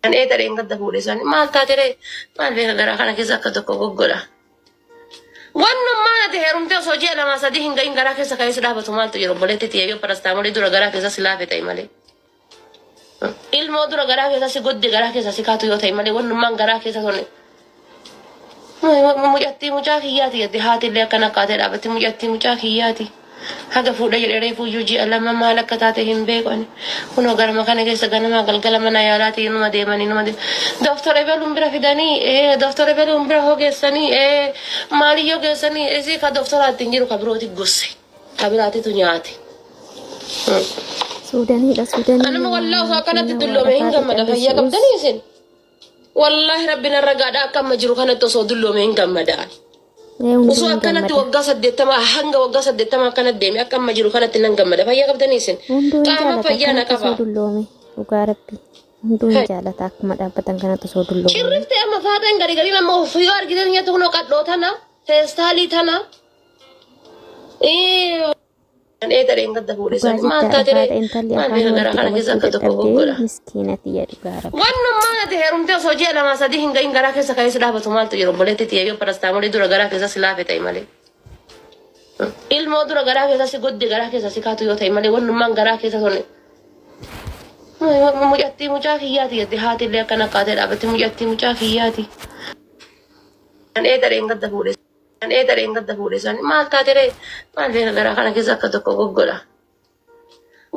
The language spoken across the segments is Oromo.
Kan eega dheengadda fuudhe sani maal taate ree maal beeka garaa kana keessa akka tokko goggodha. Wannummaan ati heerumtee osoo ji'a lamaa sadii hin gahin garaa keessa ka'ee si dhaabatu maaltu jira obboleetti tiyya yoo parastaamoolii dura garaa keessa si laafe ta'e malee. Ilmoo dura garaa keessa si godde garaa keessa si kaatu yoo ta'e malee wannummaan garaa keessa sun mucattii mucaa kiyyaati jette haati illee akkana akkaatee dhaabatti mucattii mucaa kiyyaati. Haga fuudha jedhee reefuyyuu ji'a 2 maal akka taate hin beeku ani. Kunoo garuma kana keessa ganamaa galgala mana yaalaati numa deemanii numa deemanii. Dooktor ebeluun bira fidanii ee dooktor ebeluun bira hoo geessanii ee maaliyyoo geessanii isii ka dooktoraatti hin jiru ka birooti gosse ka biraatitu nyaate. Suudaniidha Suudanii. Anuma wallaa osoo akkanatti dulloome hin gammada fayyaa qabdanii isin. Wallaahi rabbi narra gaadha akka amma jiru kanatti osoo dulloome hin gammada. Ee hunduu Osoo hin akkanatti gammada. waggaa 80 hanga waggaa 80 akkanatti deeme akka amma jiru kanatti nan gammada. Fayyaa qabdanii isin. Hunduu hin Qaama jaalata fayyaa na akkanatti qaba. osoo dulloome dhugaa rabbi. Hunduu hin jaalata akkuma dhaabbatan kanatti osoo dulloome. Cirrifte amma faaxeen gadi gadiin amma of yoo argite nyaata kunoo qadhoo tana feestaalii tana. Eega dheengadda fuudhe Dhugaa sani maal jettaadha taate ree haadha intalli maal afaan beeka garaa walitti kana keessa qabachuu akka tokko dadhabdee goggodha. miskiina tiyya dhugaa rabbi. Wannummaan ati heerumtee osoo ji'a lamaa sadii hin gahin garaa keessa ka'ee si dhaabatu maaltu jira obboleetti tiyya yoo parastaamoolii dura garaa keessa si laafe ta'e malee. Ilmoo dura garaa keessa si godde garaa keessa si kaatu yoo ta'e malee wannummaan garaa keessa sun mucattii mucaa kiyyaati jette haati illee akkana akkaatee dhaabatti mucattii mucaa kiyyaati. Kan eega dheengadda fuudhe Kan eega dheengadda fuudhe sani maal taate ree maal beeka garaa kana keessa akka tokko goggodha.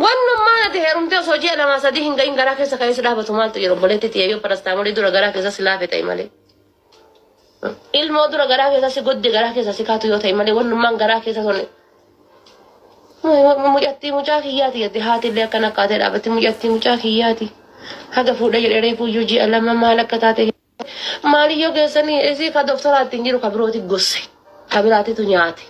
Wannummaan ati heerumtee osoo ji'a lamaa sadii hin gahin garaa keessa ka'ee si dhaabatu maaltu jira obboleetti tiyya yoo parastaamoolii dura garaa keessa si laafe ta'e malee. Ilmoo dura garaa keessa si godde garaa keessa si kaatu yoo ta'e malee wannummaan garaa keessa sun mucattii mucaa kiyyaati jette haati illee akkana akkaatee dhaabatti mucattii mucaa kiyyaati. Haga fuudhee jedhee reefuyyuu ji'a 2 maal akka taate Maaliyyoo geessanii isii ka doktoraatti hin jiru ka birooti gosse ka biraatitu nyaate.